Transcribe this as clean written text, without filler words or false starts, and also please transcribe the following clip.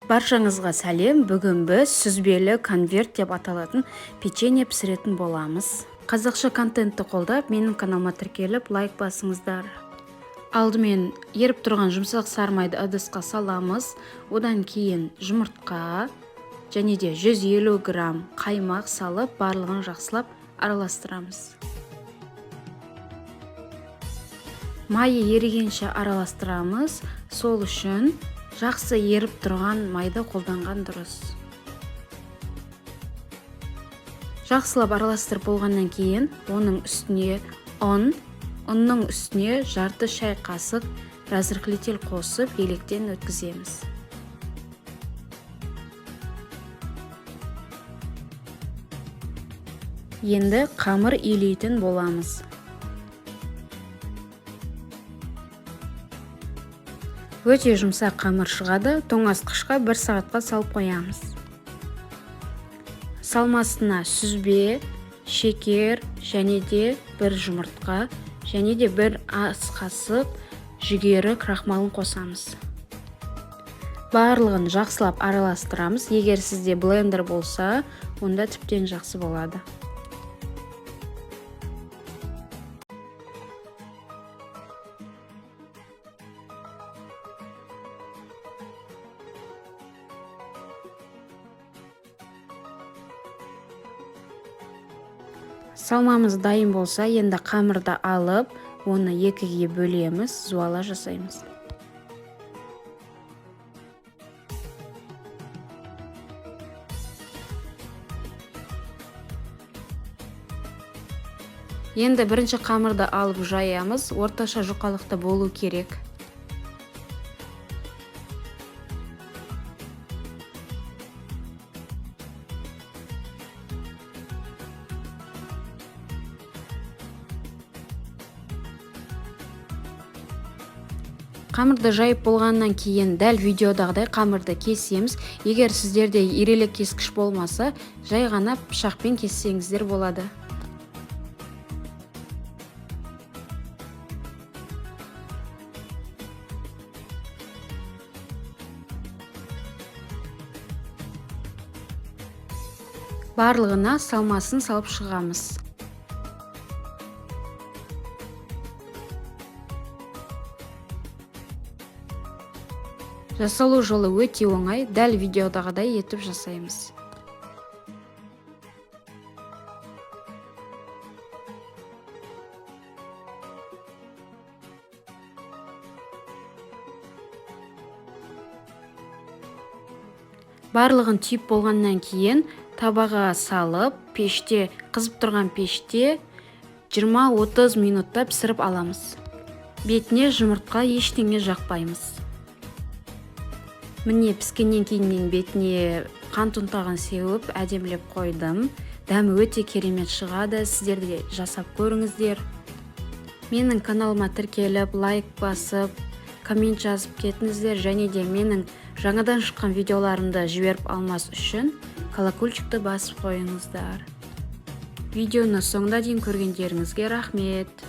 Баршаңызға сәлем. Бүгін біз сүзбелі конверт деп аталатын печенье пісіретін боламыз. Қазақша контентті қолдап, менің каналыма тіркеліп, лайк басыңыздар. Алдымен еріп тұрған жұмсақ сары майды ыдысқа саламыз. Одан кейін жұмыртқа және де 150 грамм қаймақ салып, барлығын жақсылап араластырамыз. Майы ерігенше араластырамыз. Сол үшін жақсы еріп тұрған майды қолданған дұрыс. Жақсылап араластырып болғаннан кейін оның үстіне ұн, ұнның үстіне жарты шай қасық разрыхлитель қосып електен өткіземіз. Енді қамыр илейтін боламыз. Өте жұмсақ қамыр шығады. Тоңазытқышқа 1 сағатқа салып қоямыз. Салмасына сүзбе, шекер және де 1 жұмыртқа және де 1 ас қасық жүгері крахмалын қосамыз. Барлығын жақсылап араластырамыз. Егер сізде блендер болса, онда тіптен жақсы болады. Салмамыз дайын болса, енді қамырды алып, оны екіге бөлеміз, зуала жасаймыз. Енді бірінші қамырды алып жаямыз, орташа жұқалықта болу керек. Қамырды жайып болғаннан кейін дәл видеодағыдай қамырды кесеміз. Егер сіздерде ирелік кескіш болмаса, жай ғана пышақпен кессеңіздер болады. Барлығына салмасын салып шығамыз. Жасалу жолы өте оңай, дәл видеодағыдай етіп жасаймыз. Барлығын түйіп болғаннан кейін табаға салып, пеште, қызып тұрған пеште 20-30 минутта пісіріп аламыз. Бетіне жұмыртқа ештеңе жақпаймыз. Міне, піскеннен кейін мен бетіне қант ұнтағын сеуіп, әдемілеп қойдым. Дәмі өте керемет шығады, сіздер де жасап көріңіздер. Менің каналыма тіркеліп, лайк басып, коммент жазып кетіңіздер. Және де менің жаңадан шыққан видеоларымды жіберіп алмас үшін колокольчикті басып қойыңыздар. Видеоны соңына дейін көргендеріңізге рахмет.